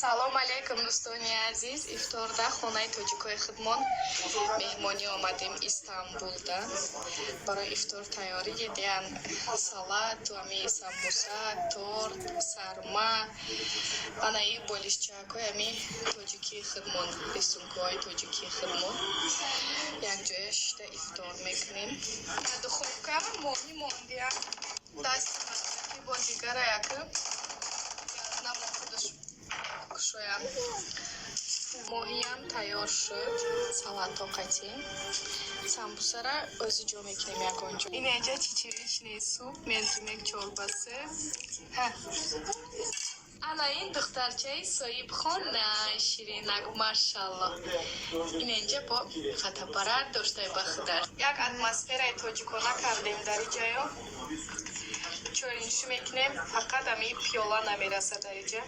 Салом алейкум, дӯстони азиз! Ифторда хонаи тоҷикои худмон меҳмонӣ омадем Истанбулда. Барои ифтор тайёрӣ дидиян: салат, ами самбуса, торт, сарма, анаи болишчакҳои ами тоҷикии худмон, рисункҳои тоҷикии худмон. Якҷоя шишта ифтор мекунем. Духовка моҳӣ мондия, дасти масаки бо дигара якм намо худаш кушоям. Моҳиям тайёр шуд, салатҳо қатӣ. Самбусара ӯзи ҷо мекунем ягон ҷо. Инеҷа чечевичный суп, mercimek çorbası. Ана ин духтарчаи соҳибхона, ширинак, машалло. Иненҷа бо фотоаппарат доштай ба худаш. Як атмосфераи тоҷикона кардем дар иҷаё. Чойнӯшӣ мекунем, фақат ами пиёла намерасад дар иҷа.